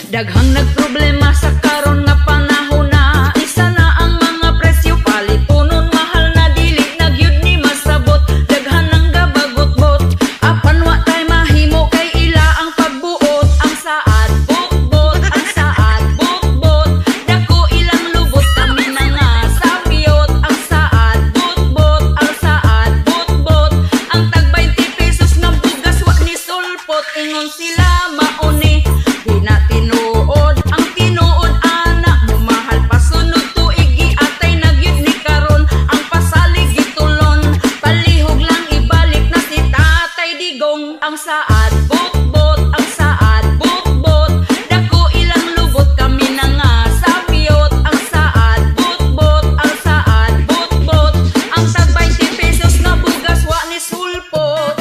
Daghang nagproblema sa karon nga panahon na. Isa na ang mga presyo palitonon mahal na dili na gyud ni masabot. Daghan ang gabagot-bot apan wa tay mahimo kay ila ang pagbuot. Ang saad bot-bot, ang saad bot-bot, dako ilang lubot kami na nga sapiyot. Ang saad bot-bot, ang saad bot-bot, ang tag 20 pesos nga bugas wa ni sulpot. Ingon sila mauni di na tinuod. Ang tinuod ana mumahal pa sunod tuig giatay na gyud ni karon. Ang pasalig gitulon palihog lang ibalik na si Tatay Digong. Ang saad bot-bot, ang saad bot-bot, dako ilang lubot kami na nga sapiyot. Ang saad bot-bot, ang saad bot-bot, ang tag 20 pesos nga bugas wa ni sulpot.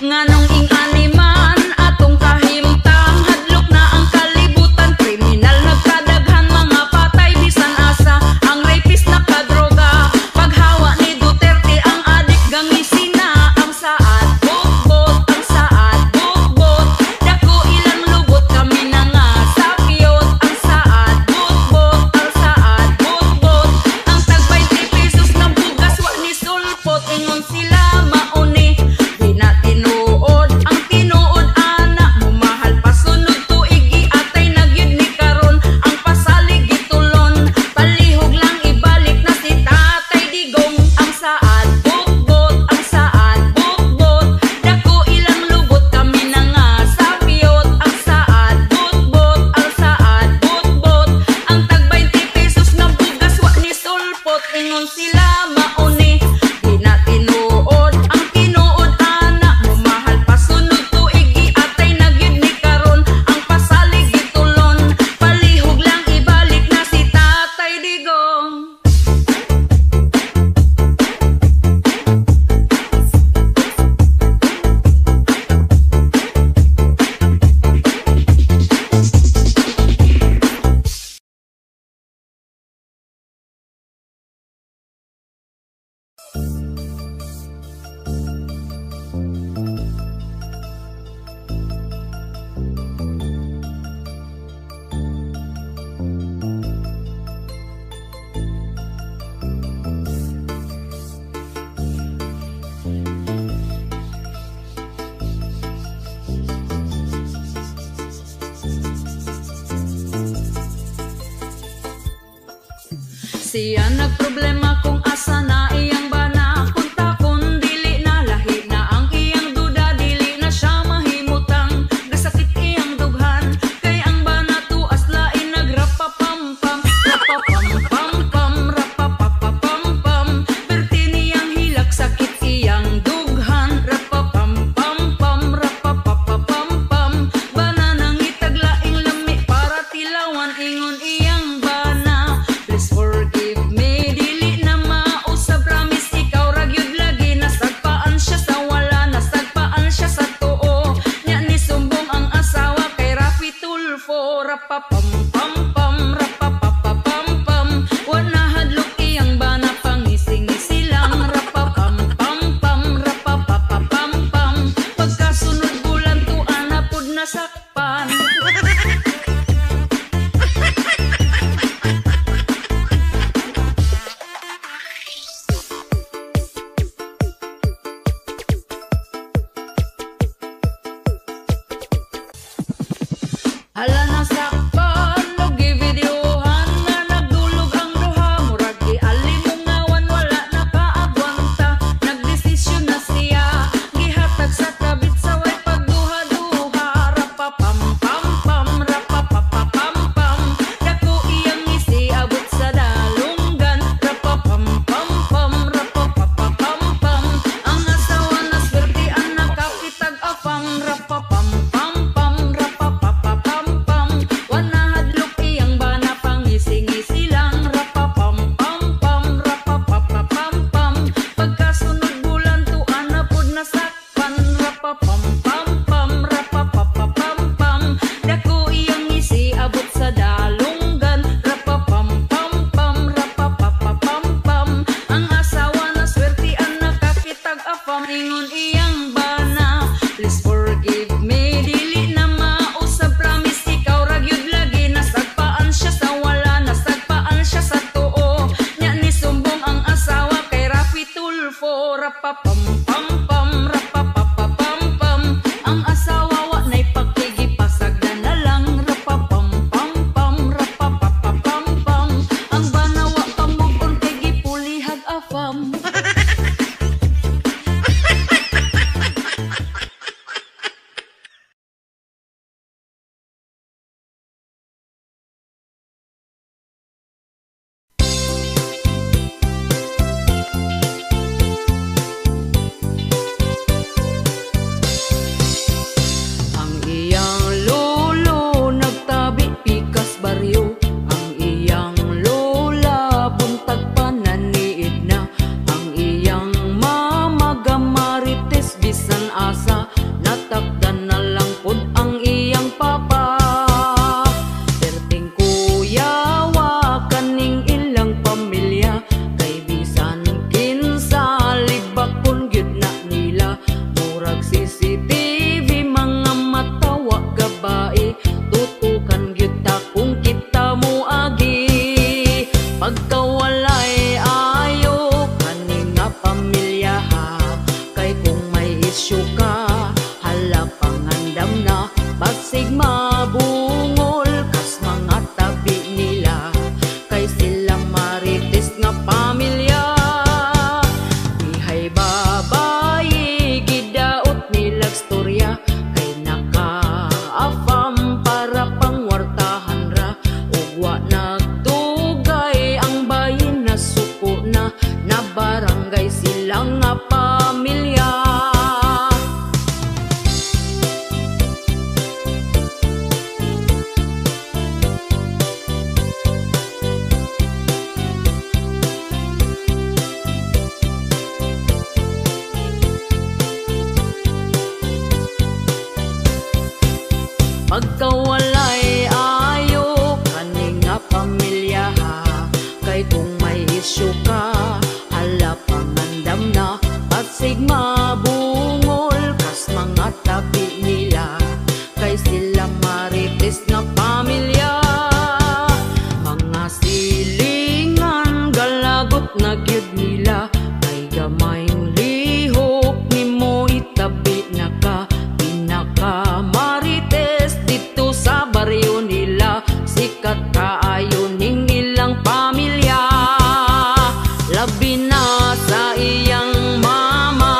Nganong ing-ani man atong kahimtang, hadlok na ang kalibutan, kriminal nagkadaghan, mga patay bisan asa, ang rapist nakadroga, paghawa ni Duterte ang adik gangisina. Ang saad bot-bot, ang saad bot-bot, dako ilang lubot kami na nga sapiyot. Ang saad bot-bot, ang saad bot-bot, ang tag 20 pesos ng bugas wa ni sulpot. Ingon sila mauni di na tinuod. Ang tinuod ana mumahal pa sunod tuig giatay na gyud ni karon. Ang pasalig gitulon palihog lang ibalik na si Tatay Digong. Ang saad bot-bot, ang saad bot-bot, dako ilang lubot kami na nga sapiyot. Ang saad bot-bot, ang saad bot-bot, ang tag 20 pesos nga bugas wa ni sulpot. Ingon sila mauni di na tinuod. Ang tinuod ana mumahal pa sunod tuig giatay na gyud ni karon. Ang pasalig gitulon palihog lang ibalik na si Tatay Digong. Siya nagproblema kung asa na iyang bana, kunta kun dili na lahi na ang iyang duda, dili na siya mahimutang gasakit iyang dughan kay ang bana tuas lain nagrapapampam rapapampampam rapapapampam perti niyang hilak sakit iyang dughan rapapampampam rapapapampam bana nangitag laing lami para tilawan. Ingon iyang bana, please forgive me, dili na mausab, promise ikaw ra gyud lagi. Nasagpaan siya sa wala, nasagpaan siya sa tuo, nya ni sumbong ang asawa kay Raffy Tulfo. Rapapampampam rapapapampam, wa nahadlok iyang bana pangising-ngisi lang. Rapapampampam rapapapampam, pagkasunod bulan tuan na pud nasakpan. Hala nasakpan og givideohan nga nagdulog ang duha, murag gialimungawan wala nakaagwanta. Nagdesisyon na siya gihatag sa kabit sa way pagduha-duha. Rapapampampam rapapapampam, dako iyang ngisi abot sa dalunggan. Rapapampampam rapapapampam, ang asawa na swerte ang nakakitag afam. Rapapampampam rapapapampam, wa pangandam na, basig mabungol kas mga tabi nila, kay sila marites nga pamilya. Ihay babayi gidaot nilag storya, kay naka-afam para pangwartahan ra, ug wa nagdugay ang bayin na suko na, na barangay sila nga pamilya. Pagkawalay ayo kani nga pamilya ha, kay kung may isyu ka, hala pangandam na, pasig mabungol kas mga tabi nila, kay sila marites nga pamilya. Mga silingan galagot na gyud nila, kay gamayng lihok nimo itabi na ka, pinaka marites dito sa baryo nila, sikat kaayo ning ilang pamilya, labi na sa iyang mama.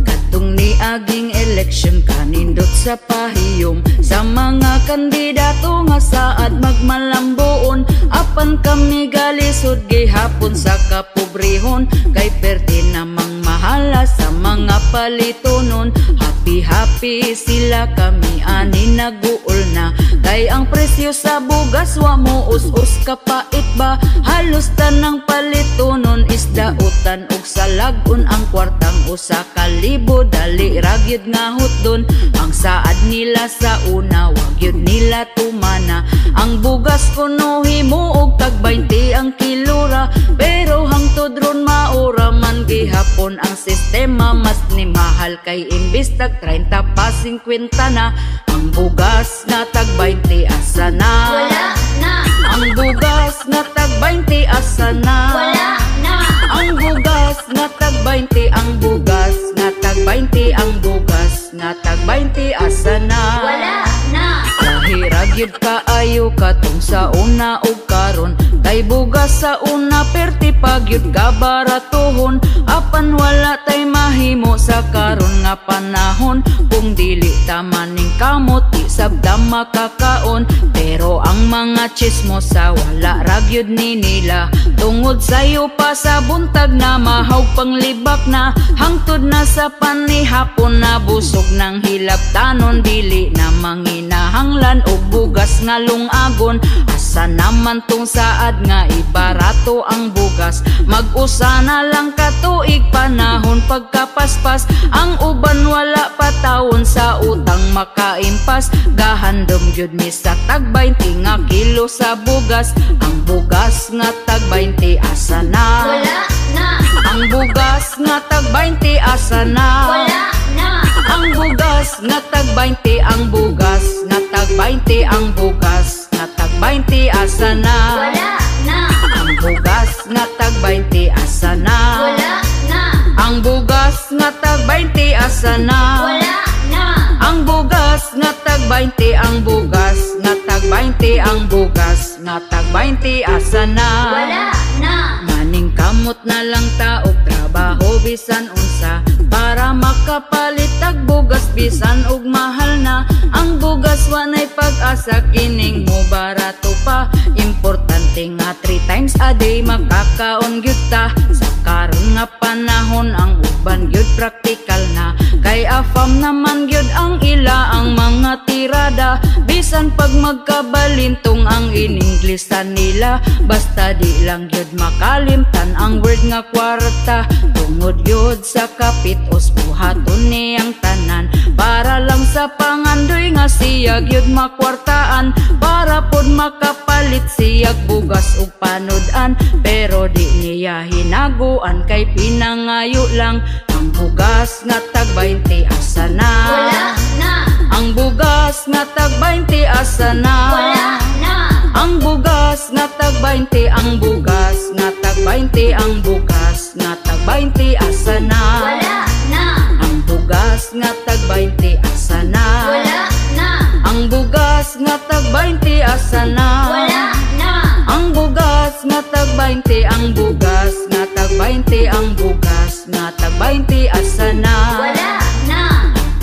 Katong niaging eleksyon kanindot sa pahiyom sa mga kandidato nga saad magmalambuon, apan kami galisod gihapon sa kapobrehon, kay perti namang mahala sa mga palitonon. Happy happy sila, kami ani naguol na, kay ang presyo sa bugas wa mo us-us kapait ba, halos tanang palitonon isdautan og salagon, ang kwartang 1,000 dali ra gyud nga hutdon. Ang saad nila sa una wa gyud nila tumana, ang bugas kuno himuog tag 20 ang kilora, pero hangtod ron maura man gihapon ang sistema, mas ni mahal kay imbis tag 30 pa 50 na. Ang bugas nga tag 20 asa na? Wala na. Ang bugas nga tag 20 asa na? Wala na. Ang bugas nga tag 20, ang bugas nga tag 20, ang bugas nga tag 20 asa na? Wala na. Lahi ra gyud kaayo katong sa una ug karon, kay bugas sa una perti pa gyud kabaratuhon, apan wala tay mahimo sa karon nga panahon, kung dili ta maning kamot di sabta makakaon. Pero ang mga chismosa wala ra gyud ni nila, tungod sayo pa sa buntag na mahaw panglibak na, hangtod na sa panihapon na busog ng hilabtanon, dili na manginahanglan og bugas nga lungagon. Asa naman tong saad nga ibarato ang bugas, mag-usa na lang katuig panahon pagkapaspas, ang uban wala pa taon sa utang makaimpas, gahandom gyud mi sa tag 20 nga kilo sa bugas. Ang bugas nga tag 20 asa na? Wala na. Ang bugas nga tag 20 asa na? Wala na. Ang bugas nga tag 20, ang bugas nga tag 20, ang bugas nga tag 20 asa na? Wala na. Ang bugas nga tag 20 asa na? Wala na. Ang bugas nga tag 20 asa na? Wala na. Ang bugas nga tag 20, ang bugas nga tag 20, ang bugas nga tag 20 asa na? Wala na. Maning kamot na lang ta og trabaho bisan unsa, para makapalit og bugas bisan og mahal na. Ang bugas wanay pag-asa kining mo barato pa, importante nga 3 times a day makakaon gyud ta. Sa karon nga panahon ang uban gyud praktikal na, kay afam naman gyud ang ila ang mga tirada, bisan pag magkabalintong ang ininglisan nila, basta di lang gyud makalimtan ang word nga kwarta. Tungod gyud sa kapit os buhaton niyang tanan, para Para lang sa pangandoy nga siya gyud makwartaan, para pod makapalit siyag bugas ug panud-an. Pero di niya hinaguan kay pinangayo lang ang bugas nga tag 20 asa na. Wala na. Ang bugas nga tag 20 asa na. Wala na. Ang bugas nga tag 20, ang bugas nga tag 20, ang bugas nga tag 20 asa na. Wala na. Ang bugas nga tag 20 asa na. Wala na. Ang bugas nga tag 20 asa na. Wala na. Ang bugas nga tag 20, ang bugas nga tag 20, ang bugas nga tag 20 asa na. Wala na.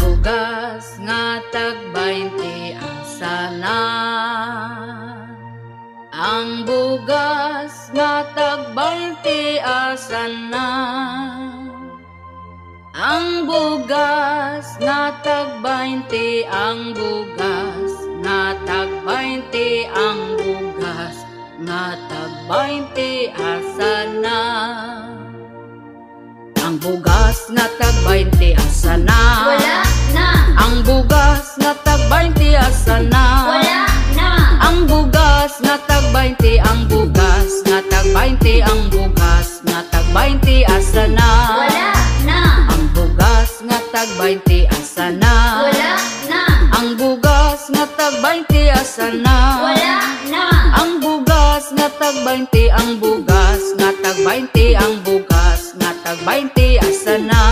Bugas nga tag 20 asa na. Ang bugas nga tag 20 asa na. Ang bugas nga tag 20, ang bugas nga tag 20, ang bugas nga tag 20 asa na. Ang bugas nga tag 20 asa na. Wala na. Ang bugas nga tag 20 asa na. Wala na. Ang bugas nga tag 20, ang bugas nga tag 20, ang bugas nga tag 20 asa na. Wala na. Ang bugas nga tag 20 asa na. Wala na. Ang bugas nga tag 20 asa na. Wala na. Ang bugas nga tag 20, ang bugas nga tag 20, ang bugas nga tag 20 asa na.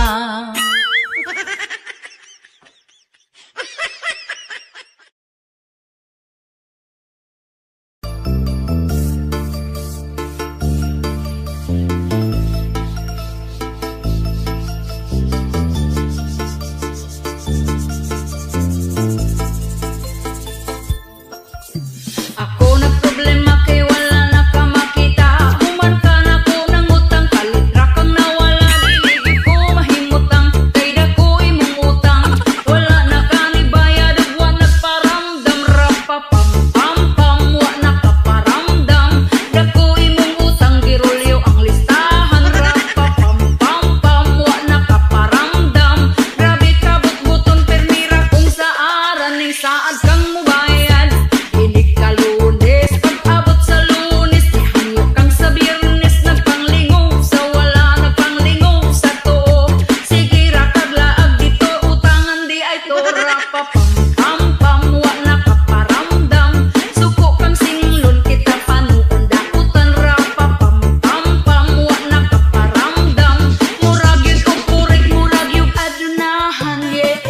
Ako na problema kay wala na ka makita. Human ka na ko ng utang, kalitra kang nawala. Dili ko mahimutang kay dako imong utang. Wala na ka ni bayad ug wa nagparamdam. Rapa pam pam pam, wa na ka paramdam. Dako imong utang, girolyo ang listahan. Rapa pam pam pam, wa na ka paramdam. Grabe ka butbuton permira kung sa ning saad kang mubayad. Inig ka Lunes, pag-abot sa Lunes, ihangyo kang sa Biyernes, nagpanglingo sa wala, nagpanglingo sa tuo. Sige ra kaglaag dito, utangan di ay to. Rapa pam pam pam, wa na ka paramdam. Suko kang singlon, kita panuon dakutan. Rapa pam pam pam, wa na ka paramdam. Murag yun og purik, murag yung adunahan, yeah.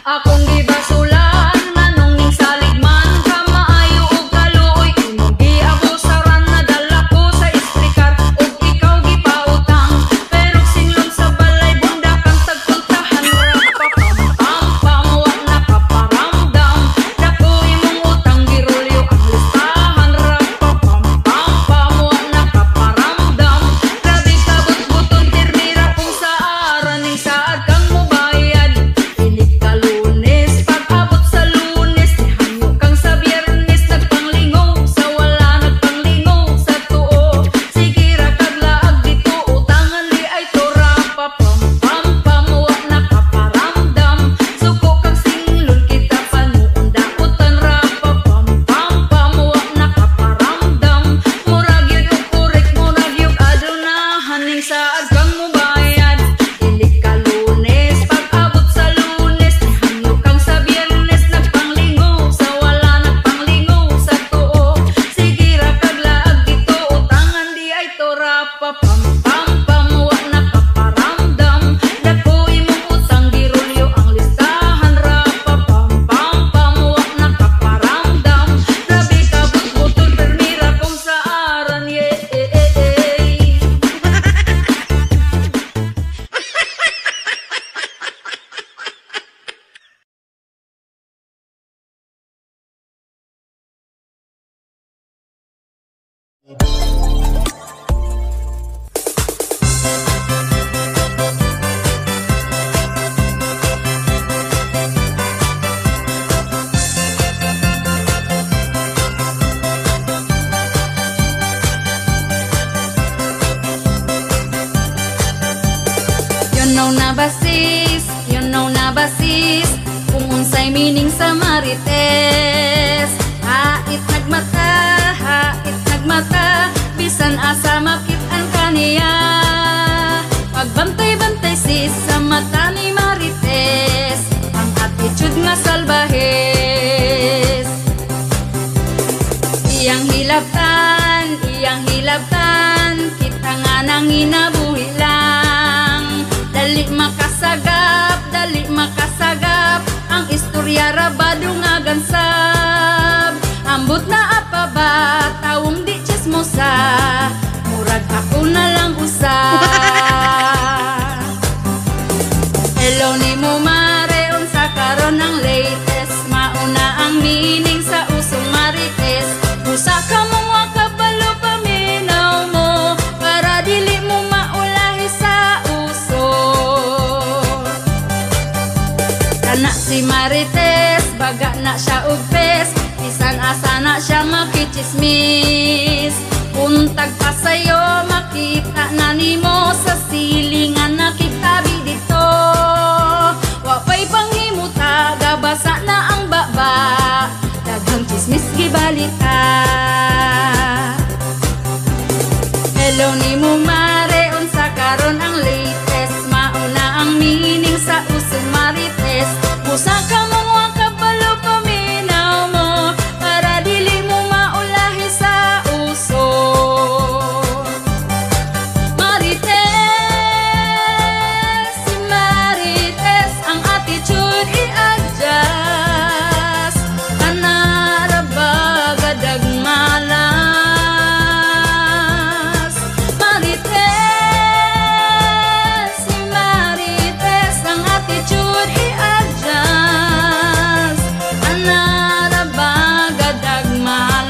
Akong gibasulan, nganong ning salig man ka maayo og kaluoy, imong giabusaran, nadala ko sa istrikar ug ikaw gipautang. Pero singlon sa balay bunda kang tagpuntahan. Rapa pam pam pam, wa na ka paramdam. Dako imong utang, girolyo ang listahan. Rapa pam pam pam, wa na ka paramdam. Grabe ka butbuton, tirmira kung sa ara ning saad kang mubayad. Inig ka Lunes, pag-abot sa Lunes, ihangyo kang sa Biyernes, nagpanglingo sa wala, nagpanglingo sa tuo. Sige ra kaglaag dito, utangan di ay to. Rapa pam pam pam, wa na ka paramdam. Suko kang singlon, kita panuon dakutan. Rapa pam pam pam, wa na ka paramdam. Murag yun og kurik, murag yung adunahan, ning saad kang mubayad. Inig ka Lunes, pag-abot sa Lunes, ihangyo kang sa Biyernes, nagpanglingo sa wala, nagpanglingo sa tuo. Sige ra kaglaag dito, utangan di ay to. Rapa pam pam pam, wa na ka paramdam. Dako imong utang, girolyo ang listahan. Rapa pam pam pam, wa na ka paramdam. Grabe ka butbutol, permira kung sa aran, yeah. You know na ba, sis? You know na ba, sis? Kung unsay meaning sa marites? Hait nagmata, hait nagmata, bisan asa makit-an kaniya. Pagbantay-bantay, sis, sa mata ni Marites, ang attitude nga salbahes. Iyang hilabtan, kita nga nanginabuhi lang. Dali makasagap, ang istorya rabado nga gansab. Ambot na apa ba, tawong di chismosa, murag ako na lang usa. Hello ni mo, mare, unsa karon ang latest? Mauna ang meaning sa usong marites. Usa ka mo nga kabalo, paminaw mo, para dili mo maulahi sa uso. Kana si Marites, baga na siya og pes, bisan asa na siya makichismis. Untag pa sayo, makita na nimo sa silingan nakitabi dito. Wa pa'y panghimuta, gabasa na ang baba, daghang chismis gibalita. Hello ni mo, mare, unsa karon ang latest? Mauna ang meaning sa usong marites. Usa ka mo nga kabalo, paminaw mo, para dili mo maulahi sa uso. Marites, si Marites, ang attitude i-adjust. Kanara ba gadag malas? Marites, si Marites, ang attitude i-adjust. Kanara ba gadag malas?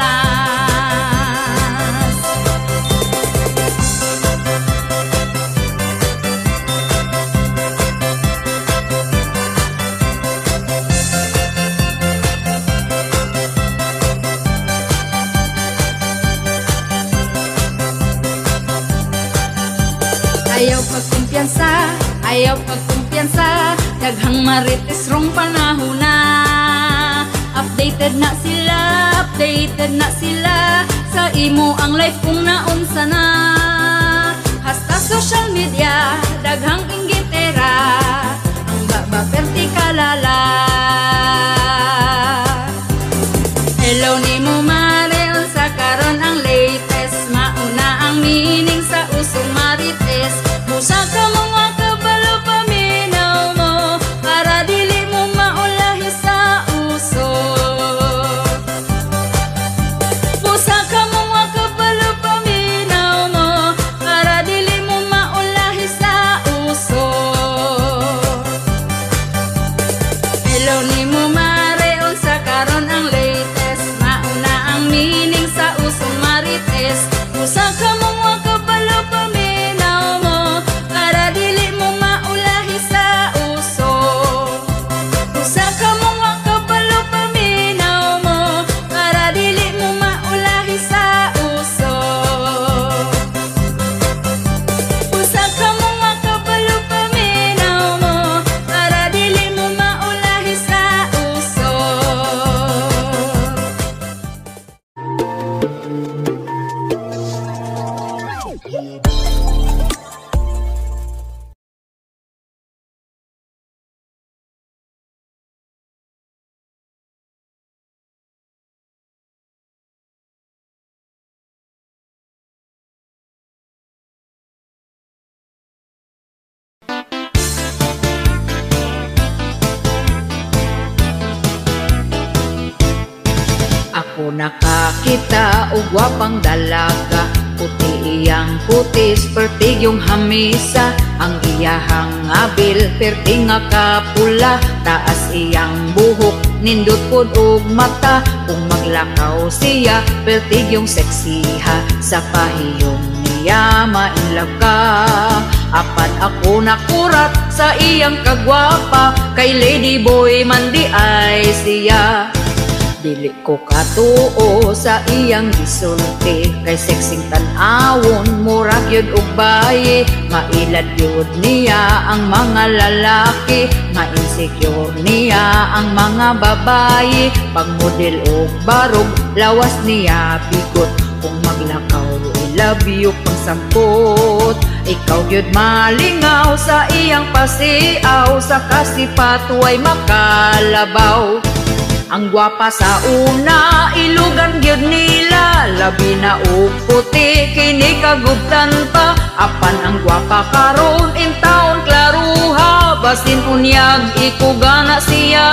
Ayaw pagkumpiyansa, ayaw pagkumpiyansa, daghang marites rong panahon na. Updated na sila, updated na sila, sa imo ang life kung naunsa na. Hasta social media, daghang inggitera, ang baba perti kalala. Hello ni mo, mare, unsa karon ang latest? Mauna ang meaning sa usong marites. Busa ka mo nga kabalo, paminaw mo, para dili mo maulahi sa uso. Busa ka mo nga kabalo, paminaw mo, para dili mo maulahi sa uso. Hello ni mo, mare, unsa karon ang latest? Mauna ang meaning sa usong marites. Usa ka mo nga kabalo, paminaw mo, para dili mo maulahi sa uso. Usa ka mo nga kabalo, paminaw mo, para dili mo maulahi sa uso. Usa ka mo nga kabalo, paminaw mo, para dili mo maulahi sa uso. Ako nakakita og gwapang dalaga, puti iyang kutis, pertig yung hamisa. Ang iyahang abil, perti nga kapula. Taas iyang buhok, nindot pod og mata. Kung maglakaw siya, pertig yung seksiha. Sa pahiyong niya, ma-inlove ka. Apan ako nakurat sa iyang kagwapa, kay lady boy man di ay siya. Dili ko katuo sa iyang gisulti, kay sexing tan-awon, murag gyud og bayi. Mailad gyud niya ang mga lalaki, ma-insecure niya ang mga babayi. Pag model og barog, lawas niya bigot. Kung maglakaw, I love you pang sampot. Ikaw gyud malingaw sa iyang pasiaw, sa kasipat way makalabaw. Ang gwapa sa una, ilugan gyud nila, labi na og puti, kini kagubtan pa. Apan ang gwapa karon in town klaruha, basin unyag ikugana siya.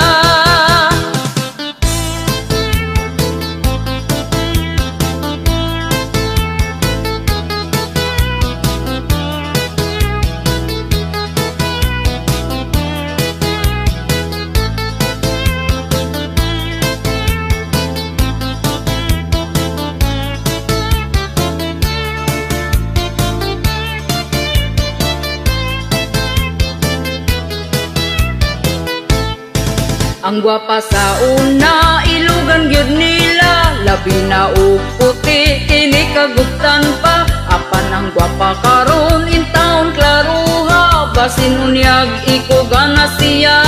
Ang gwapa sa una, ilugan gyud nila, labi na og puti, kini kagubtan pa. Apan ang gwapa karon in town klaruha, basin unyag ikugana siya.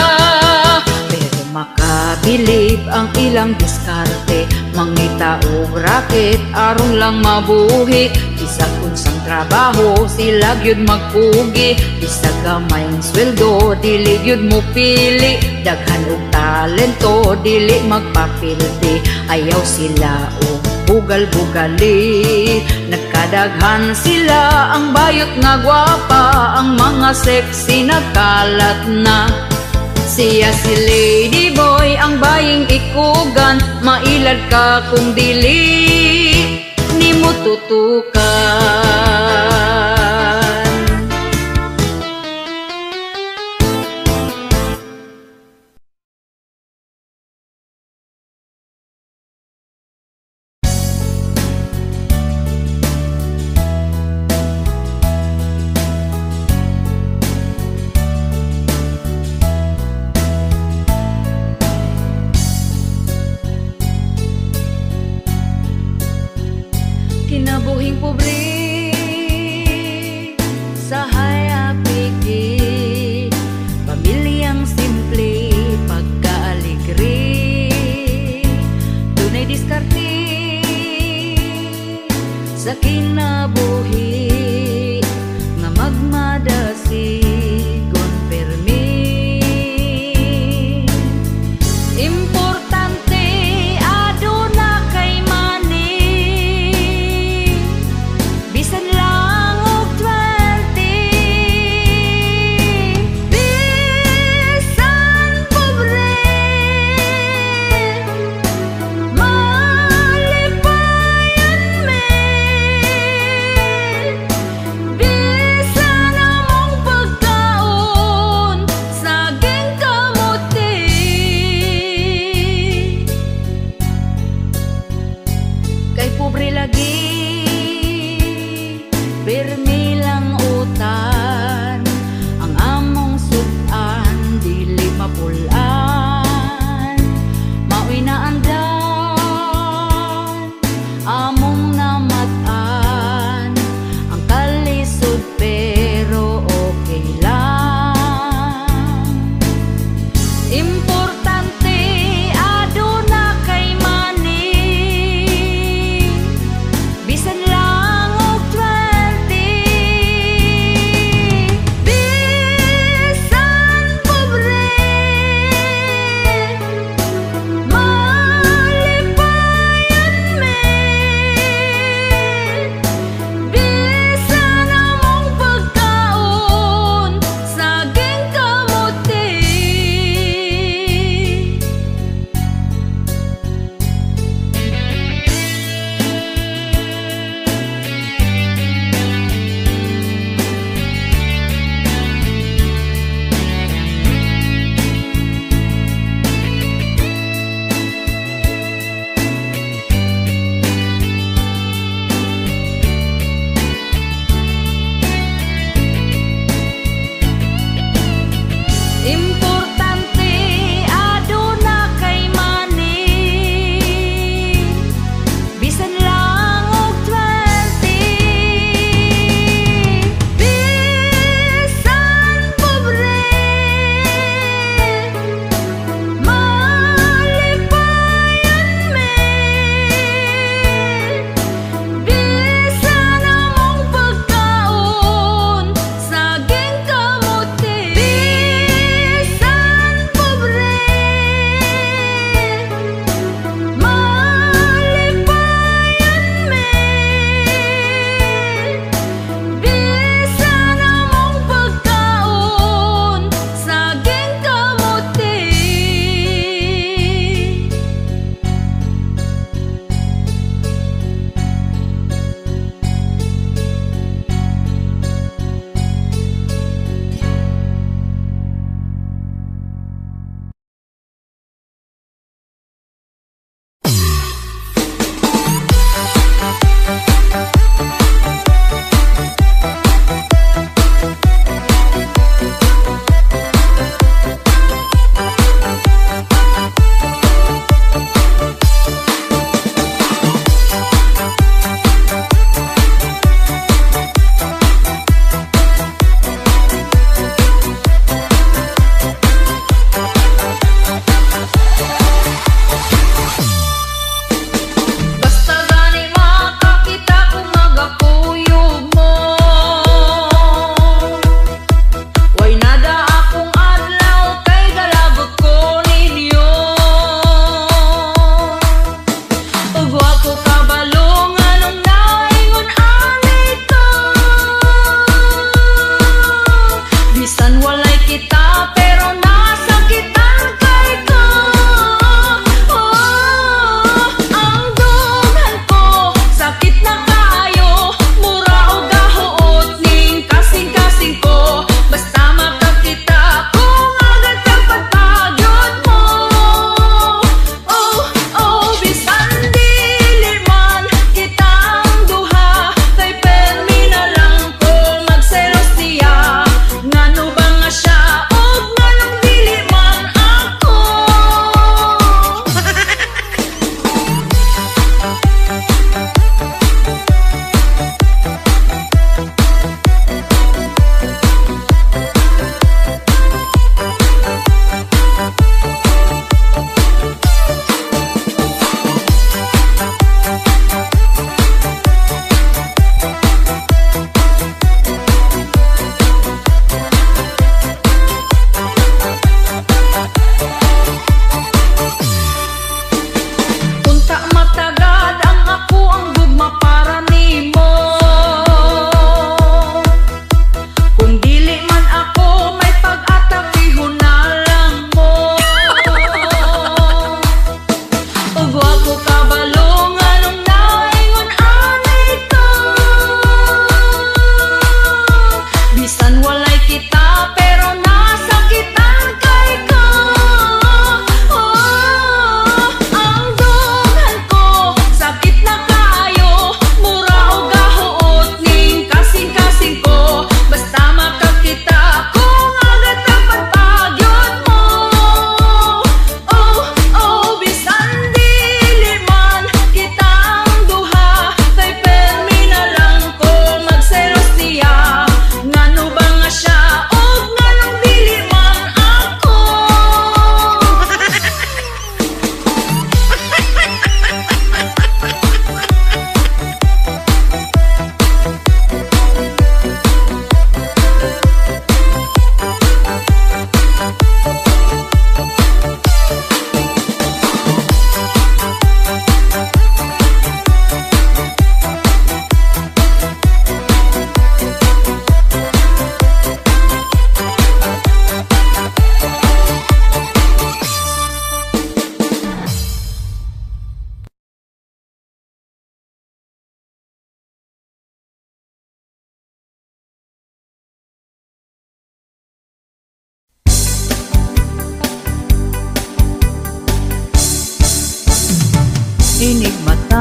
Pero makabilib ang ilang diskarte, mangita og raket aron lang mabuhi. Bisag unsang trabaho sila gyud magpugi, bisag gamay ang sweldo dili gyud mo pili. Daghan og talento dili magpapildi, ayaw sila og bugal-bugali. Nagkadaghan sila ang bayot nga gwapa, ang mga sexy nagkalat na. Siya si Lady Boy, ang baying ikugan, mailad ka kung dili nimo tutukan. Kinabuhing pobre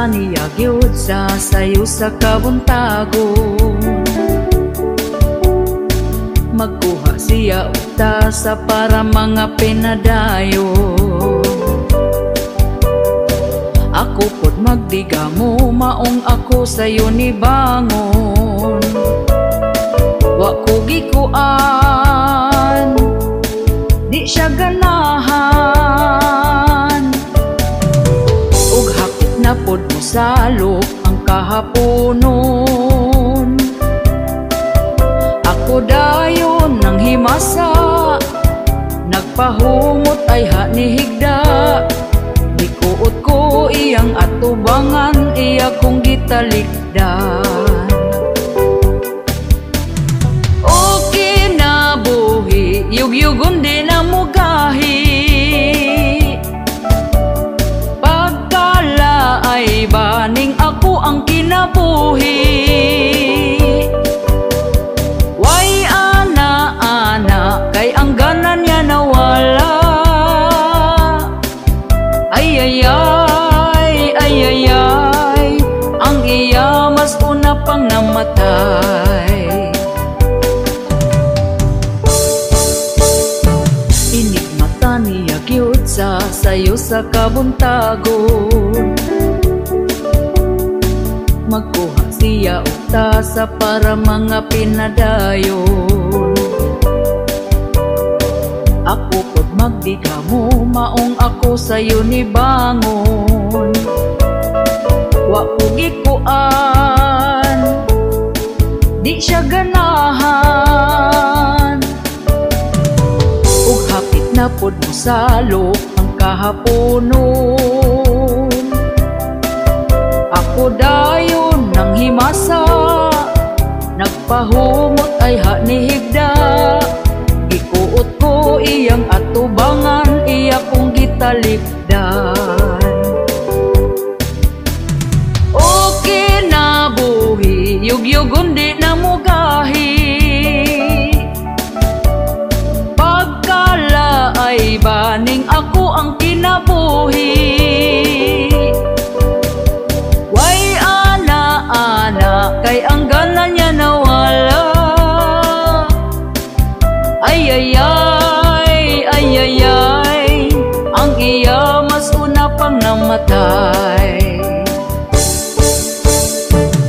Enigmata niya gyud sa sayo sa kabuntagon. Magkuha siya og tasa para mga pinadayon. Ako pod magdigamo, maong ako sayo ni bangon. Wa ko gikuan, di siya ganahan. Ug hapit na pod mosalop ang kahaponon. Ako dayon nang himasa, nagpahumot ay ha ni higda. Gikuot ko iyang atubangan, iya kong gitalikdan. O kinabuhi, yugyugon di na mugahi. Pagkala ay baning ako ang kinabuhi. Way ana-ana, kay ang gana niya nawala. Ay, ay, ay, ay, ay, ay, ang iya mas una pang namatay. Enigmata niya gyud sa sayo sa kabuntagon. Magkuha siya og tasa para mga pinadayon. Ako pod magdigamo, maong ako sayo ni bangon. Wa ko gikuan, di siya ganahan. Ug hapit na pod mosalop ang kahaponon. Ako dayon nang himasa, nagpahumot ay ha ni higda. Gikuot ko iyang atubangan, iya kong gitalikdan. O kinabuhi, yugyugon di na mugahi. Pagkala ay baning ako ang kinabuhi. Way ana-ana, kay ang gana niya nawala. Ay, ay, ay, ay, ay, ay, ang iya mas una pang namatay.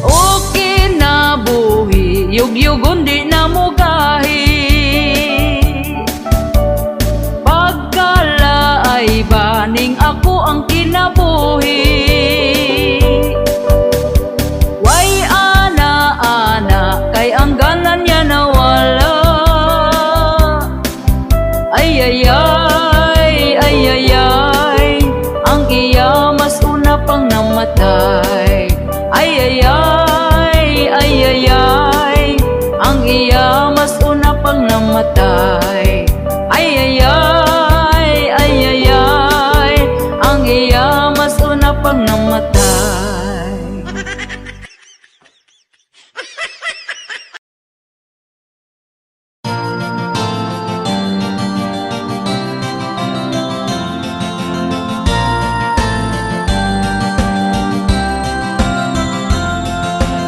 O kinabuhi, yugyugon di na mugahi. Pagkala ay baning ako ang kinabuhi. Way ana-ana, kay ang gana niya nawala. Ay, ay, ay, ay, ay, ay, ang iya mas una pang namatay. Ay, ay, ay, ay, ay, ay, ang iya mas una pang namatay. Ay, ay, ay, ay, ay, ay, ang iya mas una pang namatay.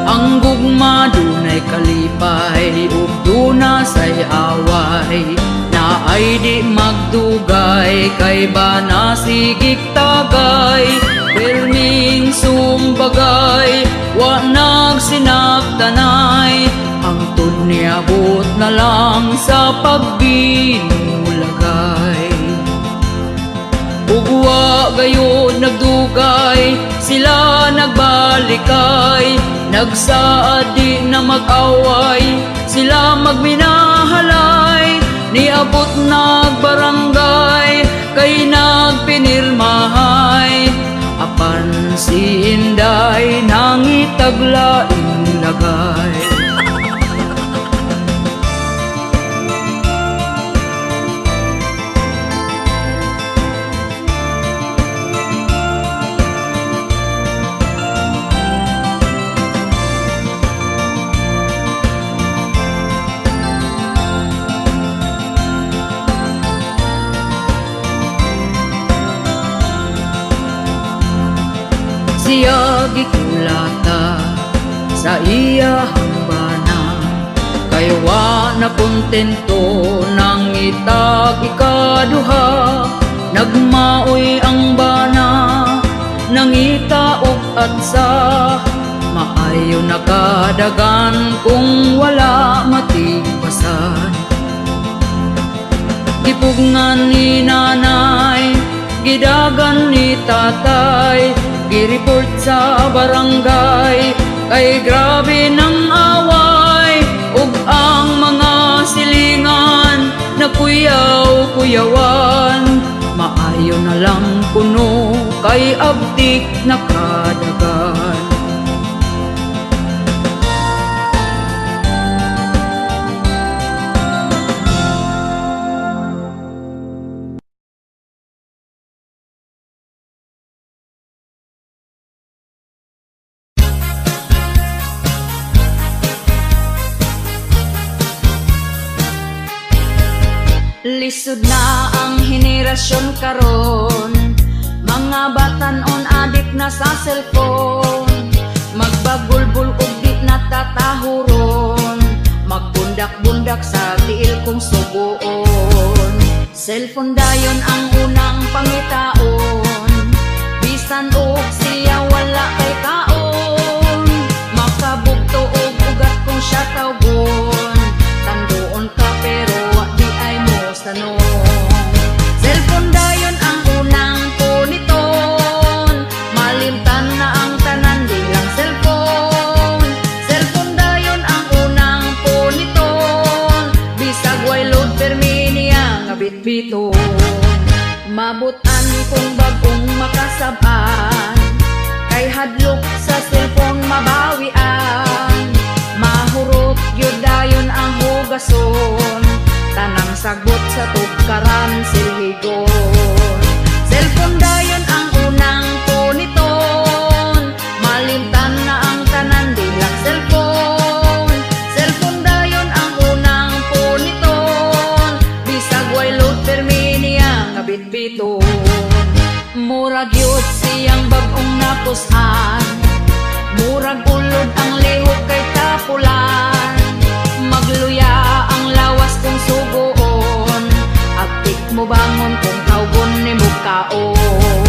Ang gugma dunay kalipay ug duna say away, na ay di magdugay kay ba nasigig tagay. Pirming sumbagay, wa nagsinabtanay, ang tud niabot na lang sa pagbinulagay. Ug wa gayud nagdugay, sila nagbalikay, nagsaad di na mag-away, sila magminahalay. Niabot nagbarangay, kay nagpinirmahay, apan si Inday nangitaglaing lagay. Siya gikulata sa iyahang bana. Kay wa na kontento nangitag ikaduha, nagmaoy ang bana, nangita og atsa. Maayo nakadagan kung wala matibasan. Gipugngan ni nanay, gidagan ni tatay, gireport sa barangay, kay grabe ng away. Ug ang mga silingan nakuyaw-kuyawan. Maayo na lang kuno kay abtik nakadagan. Lisod na ang henerasyon karon, mga batan-on adik na sa cellphone. Magbagulbul og di natatahuron, magbundak-bundak sa tiil kung sugoon. Cellphone dayon ang unang pangitaon, bisan og siya wala kay kaon. Makabugto og ugat kung siya tawgon, tanduon ka pero wa di ay mo sanong. Cellphone dayon ang unang puniton, malimtan na ang tanan di lang cellphone. Cellphone dayon ang unang puniton, bisag way load permi niya nga bitbiton. Mabutan kung bagong makasab-an, kay hadlok sa cellphone mabawian. Mahurot gyud dayon ang hugason, tanang sagot sa tugkaran silhigon. Cellphone dayon ang unang puniton, malimtan na ang tanan di lang cellphone. Cellphone dayon ang unang puniton, bisag way load permi niya nga bitbiton. Murag yun siyang bag-ong napusan, murag ulod ang lihok kay tapulan. Magluya ang lawas kung sugoon, agtik mo bangon kung tawgon nimo kaon.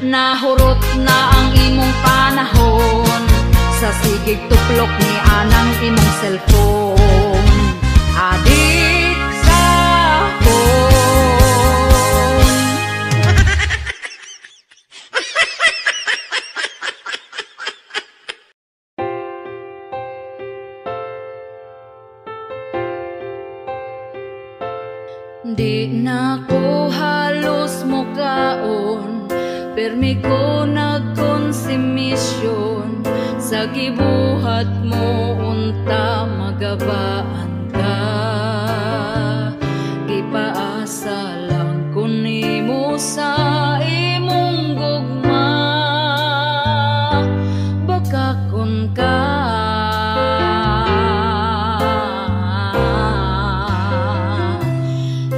Nahurot na ang imong panahon, sa sigig tuplok ni anang imong cellphone. Adik sa phone. Di na ko halos mukaon, permi ko nagkonsumisyon. Sa gibuhat mo unta magabaan ka, gipaasa lang ko nimo sa imong gugma. Baka kun ka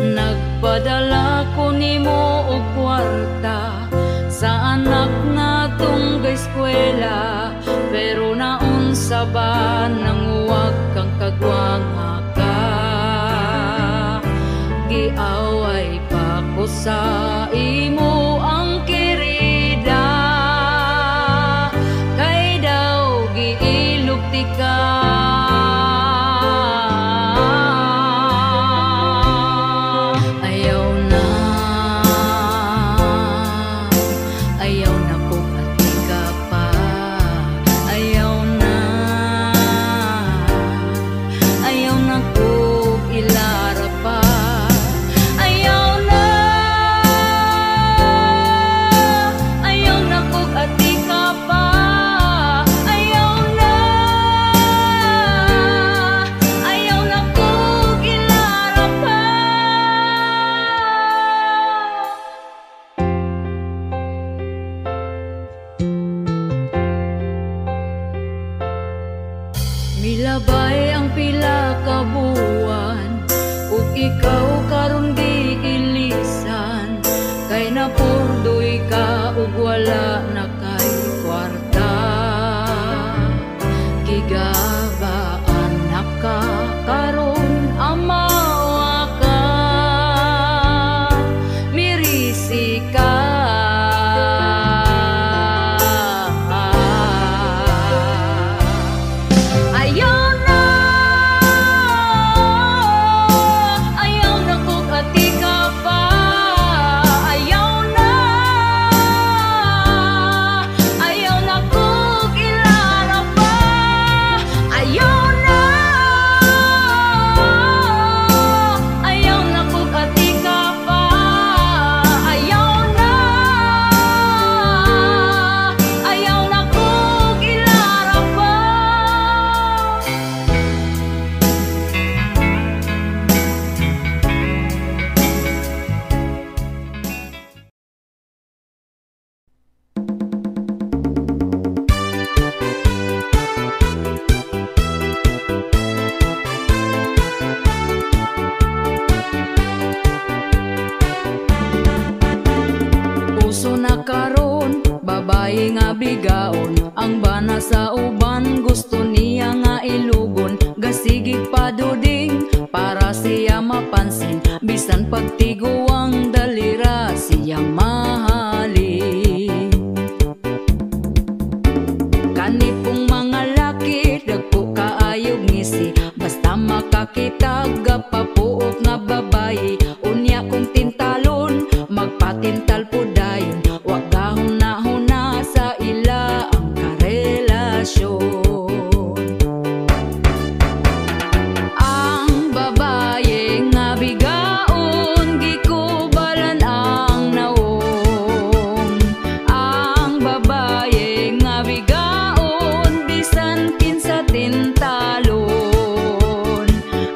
nagpadala ko nimo og kwarta sa anak natong gaeskwela, pero naunsa ba nanguwag kang kagwanga ka? Giaway pa ko sa imo ang kirida, kay daw giilog ti ka. Ayaw na, ayaw na kung ati ka pa. Ayaw na, ayaw na kung ilara pa. Ayaw na, ayaw na kung ati ka pa. Ayaw na, ayaw na kung ilara pa. Milabay ang pila ka buwan, ug ikaw karon giilisan, kay napurdoy ka ug wala na kay kwarta. Bigaon ang bana sa uban, gusto niya nga ilugon. Gasigig paduding para siya mapansin, bisan pagtiguang dalira siyang mahalin. Kani pong mga laki, dagko kaayog ngisi, basta makakita gapapuok nga babayi. Unya kung tintalon, magpatintal po dayon. Wa gahuna-huna sa ila ang karelasyon. Ang babaye nga bigaon, gikubalan ang nawong. Ang babaye nga bigaon, bisan kinsa tintalon.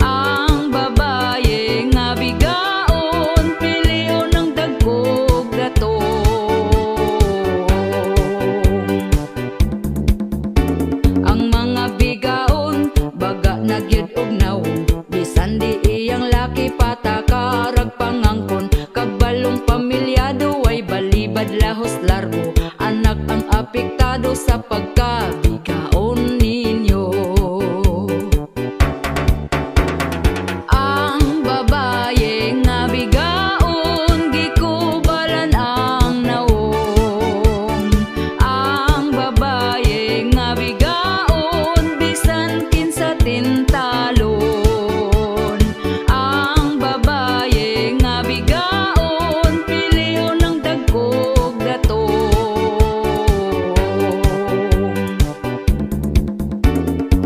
Ang babaye nga bigaon, pilion ng dagkog datong. Ang mga bigaon, baga na gyud og nawong. Bisan di iyang laki patakarag pangangkon. Kabalong pamilyado ay balibad lahos largo. Anak ang apektado sa pagkabigaon ninyo. Ang babaye nga bigaon, gikubalan ang nawong. Ang babaye nga bigaon, bisan kinsa tintalon. Ang babaye nga bigaon, pilion ng dagkog datong.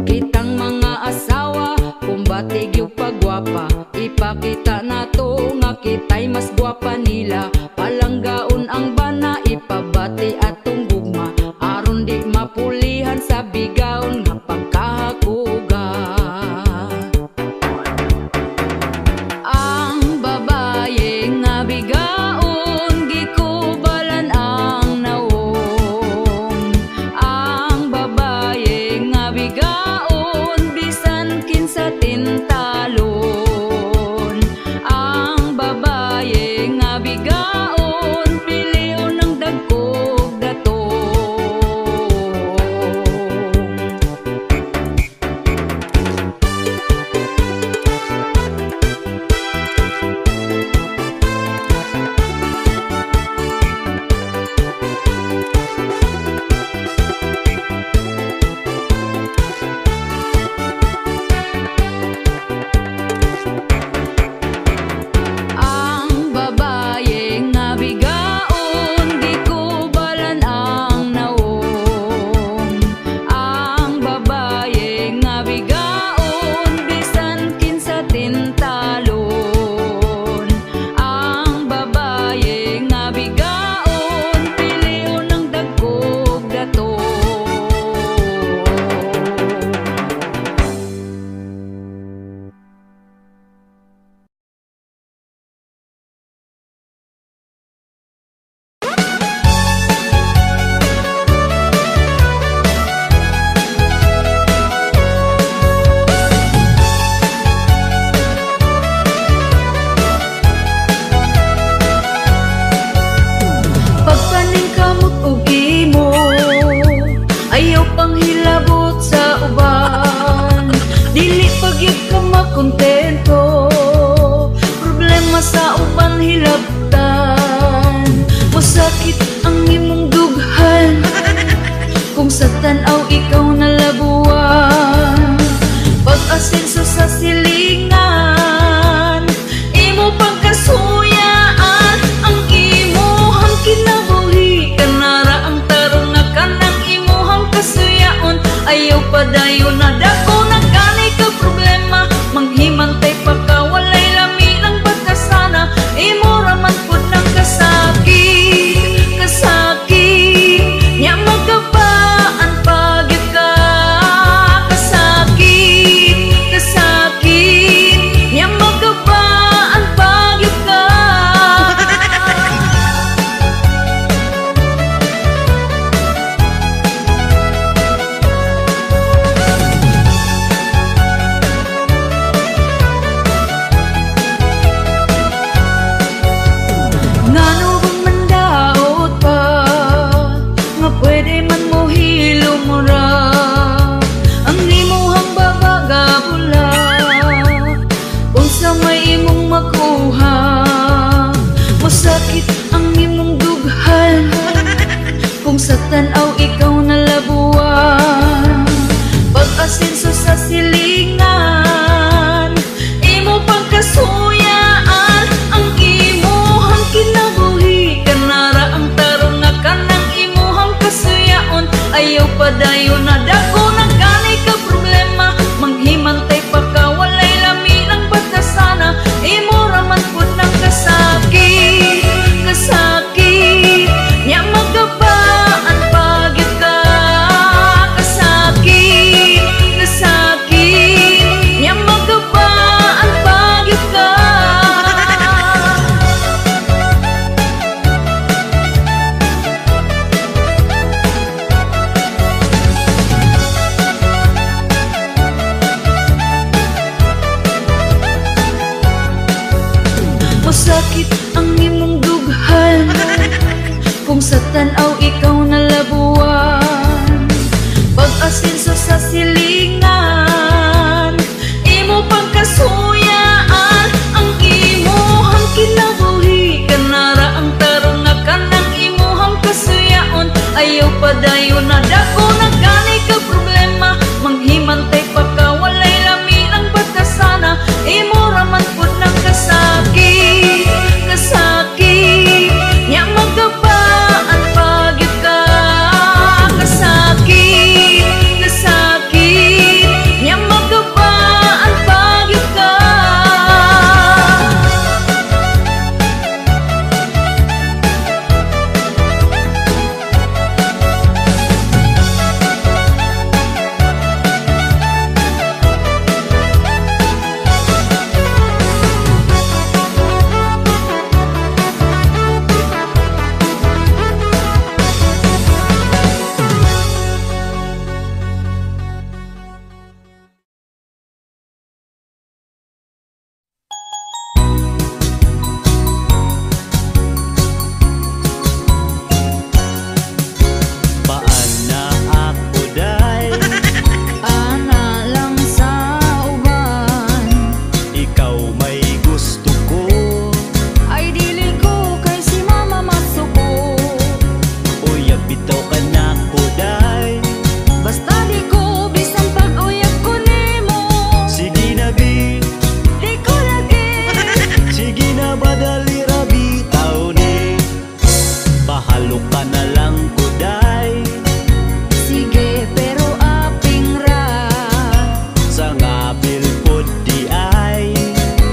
Kitang mga asawa, kumbati gyud pagwapa, ipakita nato nga kita'y mas gwapa nila. Palanggaon ang bana, ipabati atong gugma, aron di mapulihan sa bigaon nga pagkahakuga. Ang babaye nga bigaon, gikubalan ang nawong. Ang babaye nga bigaon, bisan kinsa tintalon. Ang babaye nga bigaon, pilion ng dagkog datong. Ang babaye nga bigaon, gikubalan ang nawong. Ang babaye nga bigaon, bisan kinsa tintalon. Ang babaye nga bigaon, pilion ng dagkog datong. Pagpaningkamot og imo, ayaw panghilabot sa uban. Dili pagyud ka makontento, problema sa uban hilabtan. Masakit ang imong dughan kung sa tan-aw ikaw nalabuan. Pag-asenso sa silingan, imo pagkasuyaan ang imuhang kinabuhi. Kanara ang tarong nga kanang imuhang kasuyaon. Ayaw padayon na dako na gani ka problema. Manghimantay pa ka, walay lami ng batasana. Imo raman pud ng kasakit, kasakit nya magkabaan pagyud ka. Kasakit, kasakit. tan-aw ikaw nalabuan. Pag-asenso sa silingan, imo pagkasuyaan ang imuhang kinabuhi. Kanara ang tarong nga kanang imuhang kasuyaon. Ayaw padayon na dako na gani ka problema. Manghimantay pa ka, walay lami ng batasana. Imo raman pud nang kasakit, kasakit. Nya magabaan pagyud ka. Kasakit, kasakit. Nya magabaan pagyud ka. Masakit ang imong dughan kung sa tan-aw ikaw nalabuan. Pag-asenso sa silingan, imo pagkasuyaan ang imuhang kinabuhi. Kanara ang tarong nga kanang imuhang kasuyaon. Ayaw padayon na dako na gani ka problema. Manghimantay pa ka, walay lami ng batasana. Imo raman pud nang kasakit, kasakit. Nya magabaan pagyud ka. Kasakit, kasakit. Nya magabaan pagyud ka. Paan na ako day? Ana lang sa uban. Ikaw may gusto ko. Ay dili ko kay si mama masuko. Uyab bitaw ka na ko day. Basta di ko bisan pag-uyab ko nimo. Sige na bi. Di ko lagi. Sige na badali ra bitaw ni. Bahalo ka na lang ko day. Sige pero aping ra. Sa ngabil pod di ay.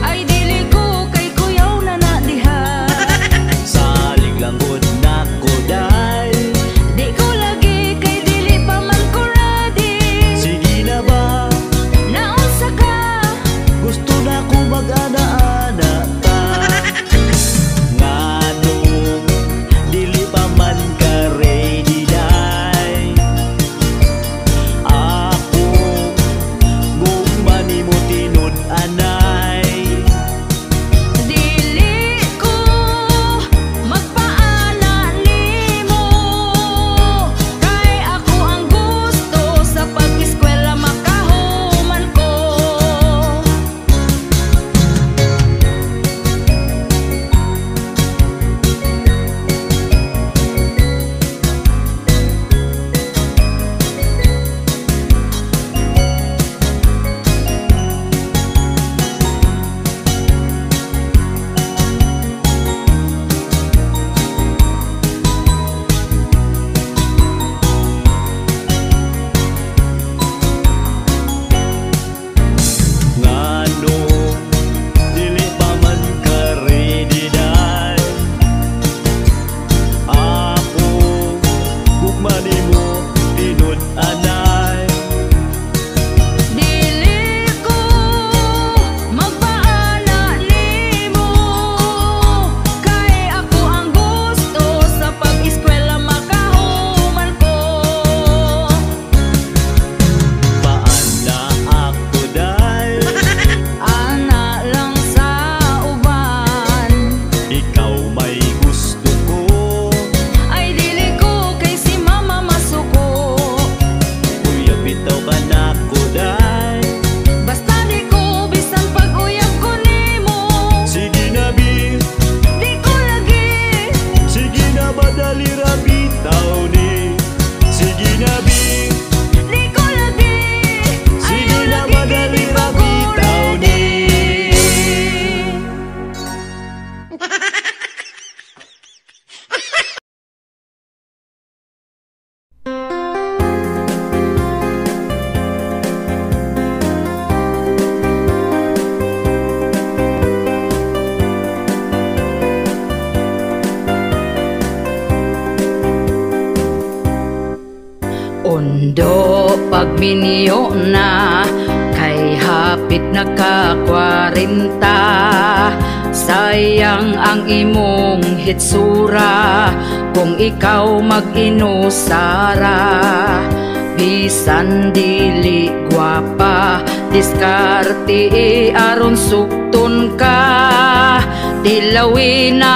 Ay dili ko kay kuyaw na na diha. Salig lang gud na ko day. Di ko lagi kay dili pa man ko ready. Sige na ba? Naunsa ka? Gusto na ko mag-ana-ana ta. Nganong dili pa man ka ready day? Ako gugma nimo tinud-anay. Dili ko magpaana nimo. Kay ako ang gusto sa pag-eskwela makahuman ko. Minyo na kay hapit na ka 40. Sayang ang imong hitsura kung ikaw mag-inusara. Bisan dili gwapa, diskarte aron sukton ka. Tilawi na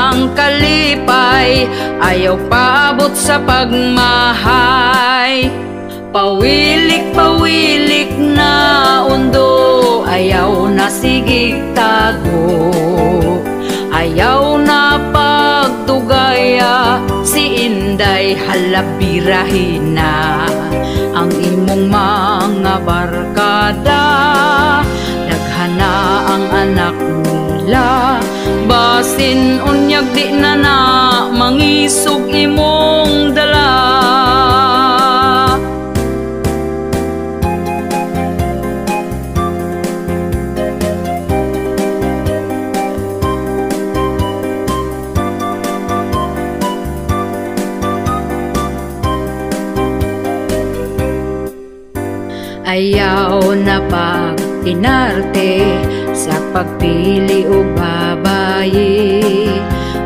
ang kalipay, ayaw paabot sa pagmahay. Pawilik, pawilik na undo, ayaw na sigig tago. Ayaw na pagdugaya, si Inday halabirahin na. Ang imong mga barkada, daghana ang anak nila. Basin unyag di na na, mangisog imong dala. Ayaw na pagtinarte sa pagpili og babaye.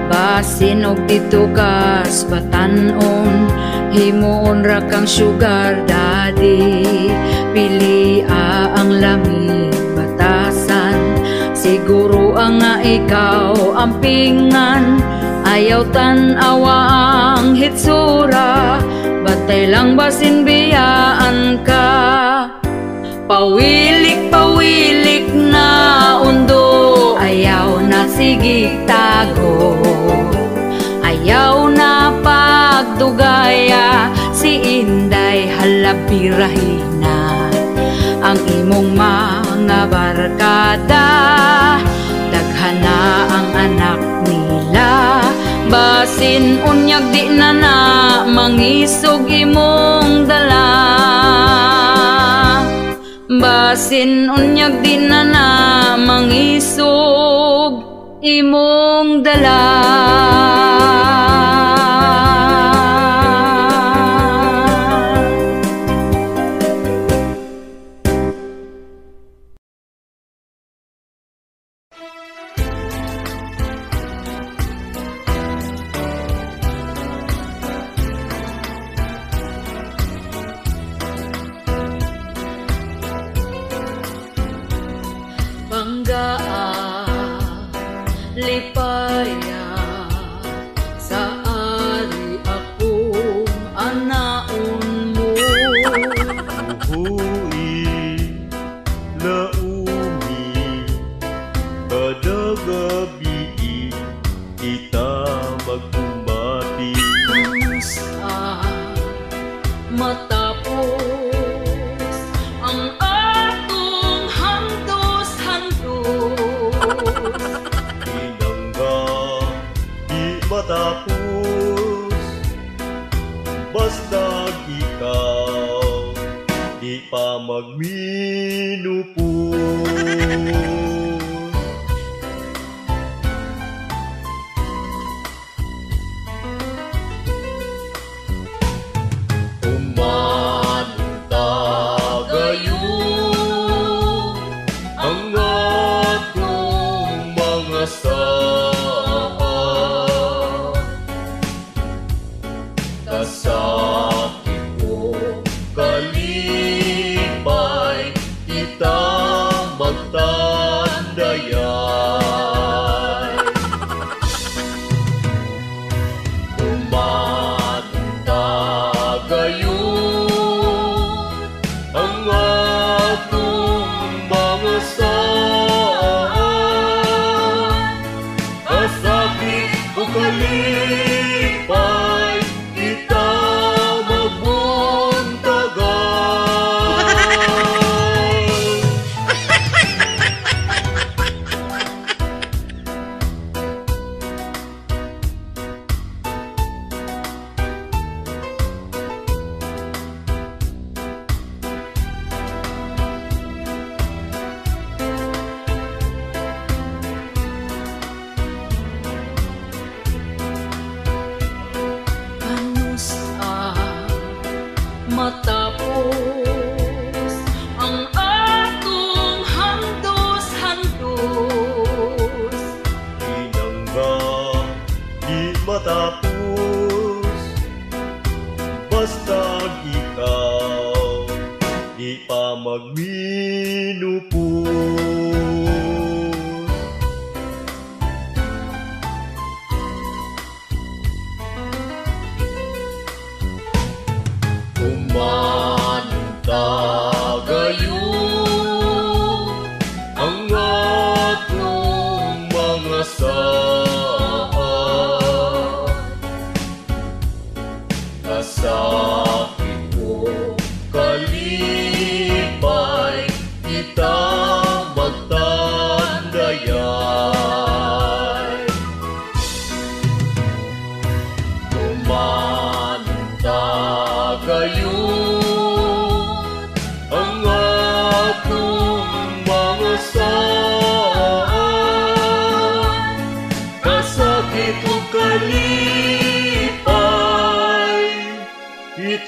Basin og dito kas batan-on, himuon ra kang sugar daddy. Pilia ang lami batasan, siguro ang nga ikaw ang pingan. Ayaw tan-awa ang hitsura, batay lang basin biyaan ka. Pawilik, pawilik na undo, ayaw na sigig tago. Ayaw na pagdugaya, si Inday halabirahin na. Ang imong mga barkada, daghana ang anak nila. Basin unyag di na na, mangisog imong dala. Basin unyag di na na, mangisog imong dala. Lipaya sa ari akong anaon mo. Uhui, laumi, kada gabi kita magkumbati. Sa matapos ang atong handos-handos, matapos, basta ikaw di pa magminupos. Umanong tagayo ang atong mga kasakit o kalipay, kita magtandayay. Umatagayon ang atong mga saan, kasakit o kalipay, kita magbuntagan.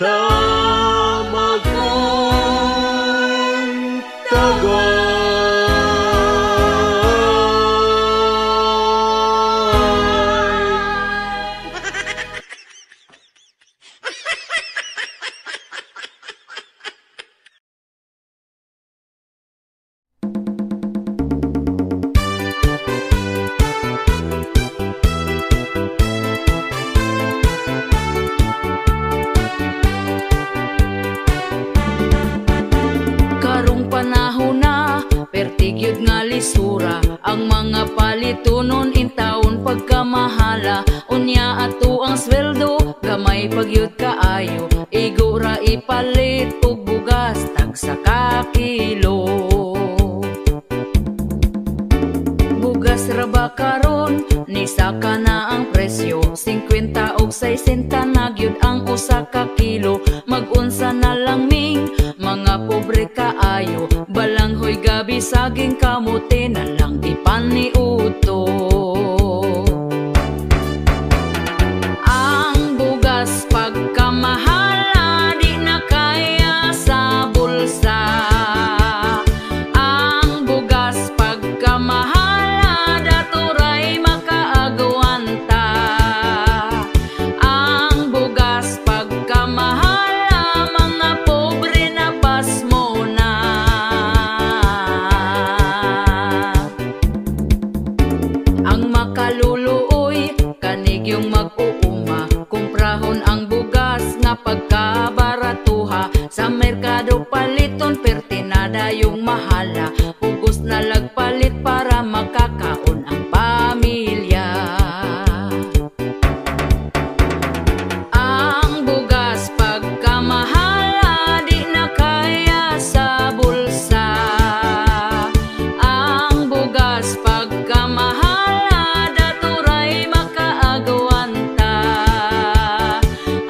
kita magkuntagay. Karong panahon na, pertigyod nga lisura ang mga palitunon intawon pagkamahala. Unya ato ang sweldo, gamay pagyud kaayo, igo ra ipalit og bugas tagsa ka kilo. Bugas ra ba karon, nisaka na ang presyo, 50 og 60 na gyud ang usa ka kilo. Mag-unsa na lang ming mga pobre kaayo, balanghoy gabi saging kamote na lang ipaniuto. Ang bugas pagkamahala, di na kaya sa bulsa. Ang bugas pagkamahala, daturay makaagwanta. Ang bugas pagkamahala, mga pobre na pasmo na. Ang makaluluoy, kanigyong mag-uuma, kumprahon ang bugas nga pagkabaratuha. Sa merkado paliton, pertinada yung mahala, pugos na lagpalit para makakaon ang pamilya. Ang bugas pagkamahala, di na kaya sa bulsa. Ang bugas pagkamahala, daturay makaagwanta.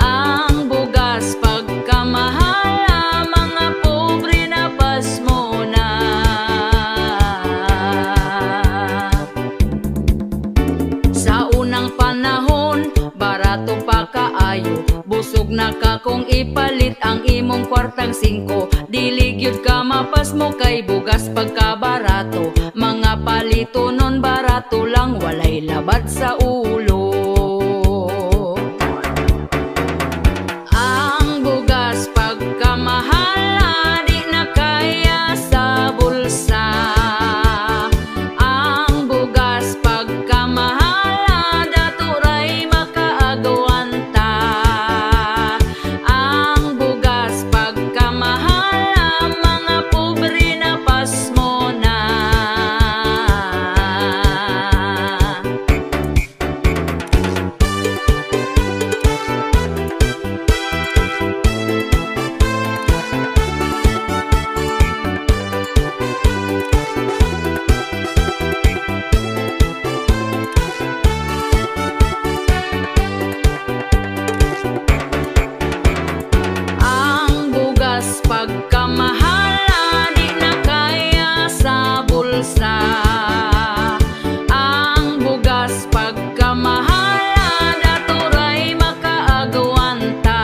Ang bugas pagkamahala, mga pobre na pasmo na. Sa unang panahon, barato pa kaayo, busog na ka kung ipalit ang imong kwartang 5. Dili gyud ka mapasmo kay bugas pagkabarato, mga palito nun barato lang, walay labad sa ulo. Ang bugas pagkamahala, di na kaya sa bulsa. Ang bugas pagkamahala, daturay makaagwanta. Ang bugas pagkamahala, mga pobre na pasmo na. Ang bugas pagkamahala, di na kaya sa bulsa. Ang bugas pagkamahala, daturay makaagwanta.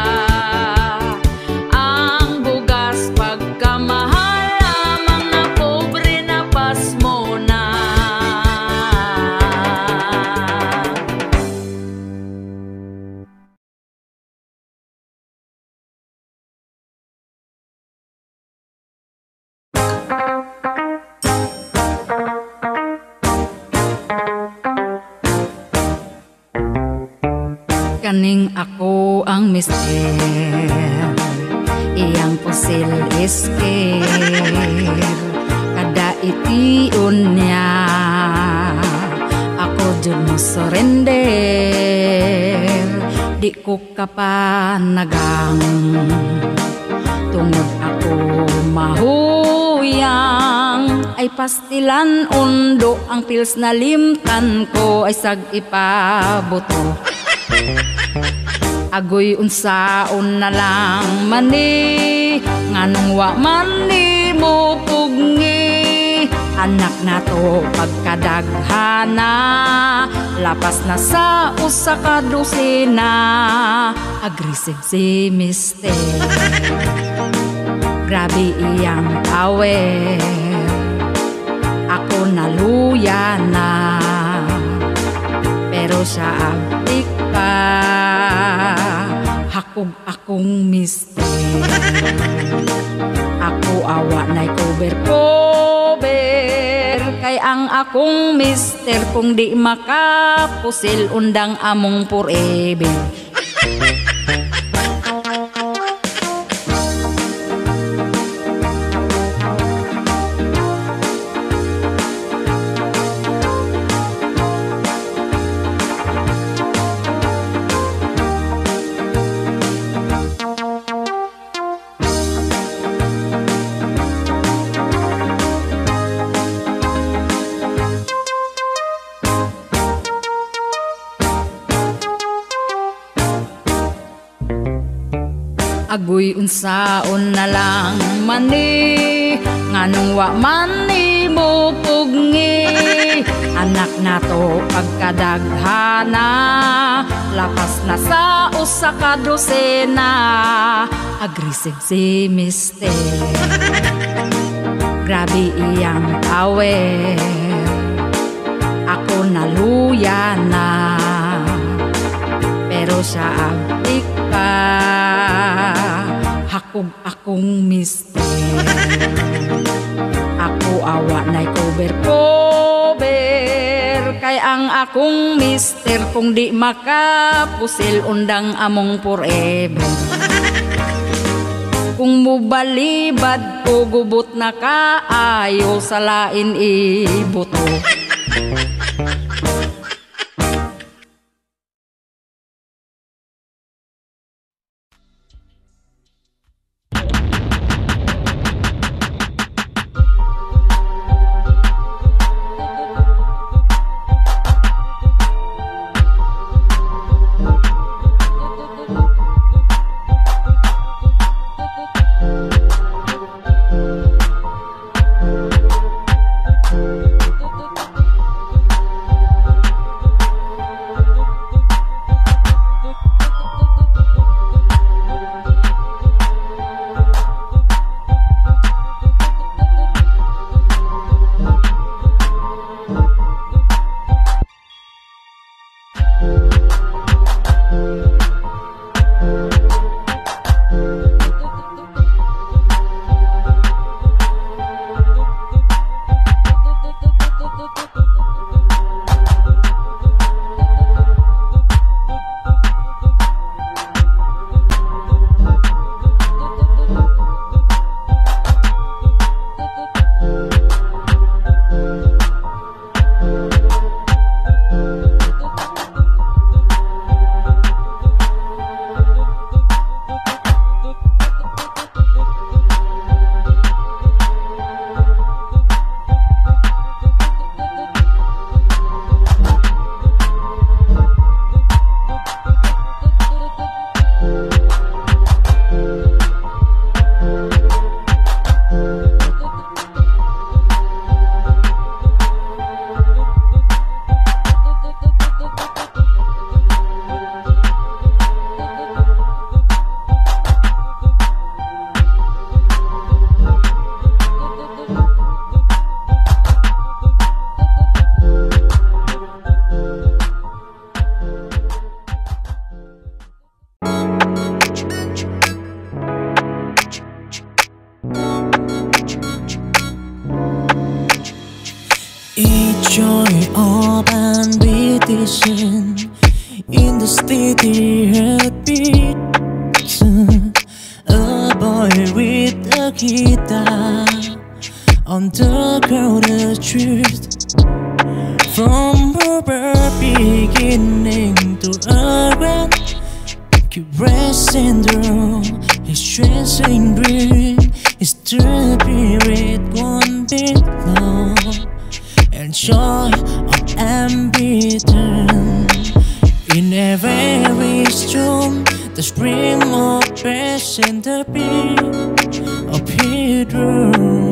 Ang bugas pagkamahala, mga pobre na pasmo na. Kaning ako ang mister, iyang pusil isker, kada tion niya ako jud mo surrender. Di ko kapanagang tungod ako mahuyang, ay pastilan undo ang pills na limtan ko ay sag ipabuto. Agoy unsaon na lang mani, nganong wa man ni mo pugngi. Anak nato pagkadaghana, lapas na sa usa ka dosena. Aggressive si mister, grabe iyang power. Ako naluya na, pero siya abtik pa. Hakog akong mister. Ako awa na'y cover cover, kay ang akong mister kung di makapusil undang among forever. Agoy unsaon na lang mani, nganong wa man nimo pugngi. Anak nato pagkadaghana, lapas na sa usa ka dosena. Aggressive si mister, grabe iyang power. Ako naluya na, pero siya abtik pa. Hakog akong mister. Ako awa na'y cover cover, kay ang akong mister kung di makapusil undang among forever. Kung mubalibad ko gubot na kaayo sa lain ibuto. Joy of ambition in the steady heartbeat. A boy with a guitar on the crowded street. From the beginning to a grand, keep racing through his chasing dream. His spirit won't be long. And joy of ambition in every storm, the spring of passion, the beat of his drum.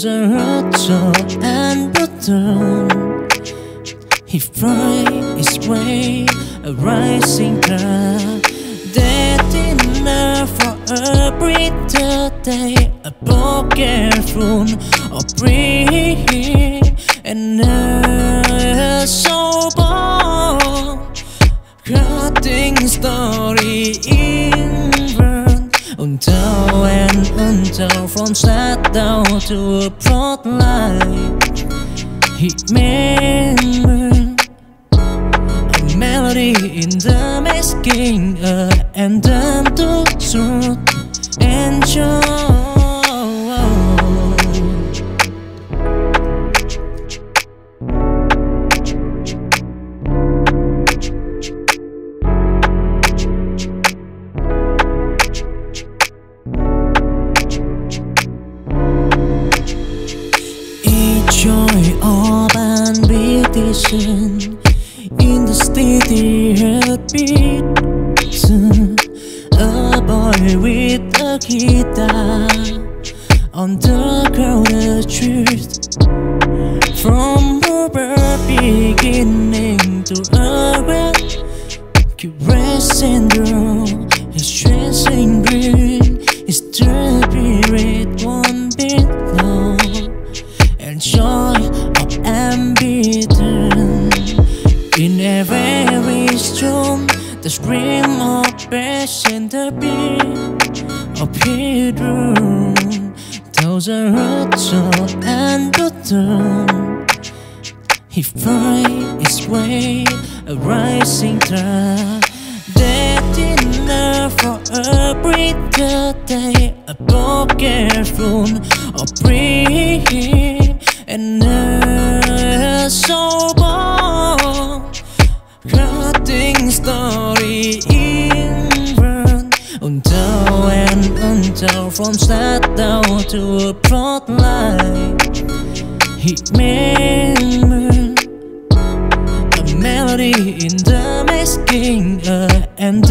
Those are hurt and brutal. He find his way, a rising tide. That enough for a bitter day, a pocket full of dream and a soul born. Cutting story in burn until and until from shadow to a plot line. He remembered a melody in the making, and them to truth and joy. Joy of ambition in the steady heartbeat. A boy with a guitar on the crowded street. From the beginning to a grand crescendo, his dressing green, his spirit one bit low. And joy of ambition in every storm, the scream of passion, the beat of his room. Those are hurt and brutal. He find his way, a rising tide. That enough for a bitter day, a pocket full of dream and a soul born. Cutting story in burn until and until from shadow to a plot line. He remembered a melody in the making, and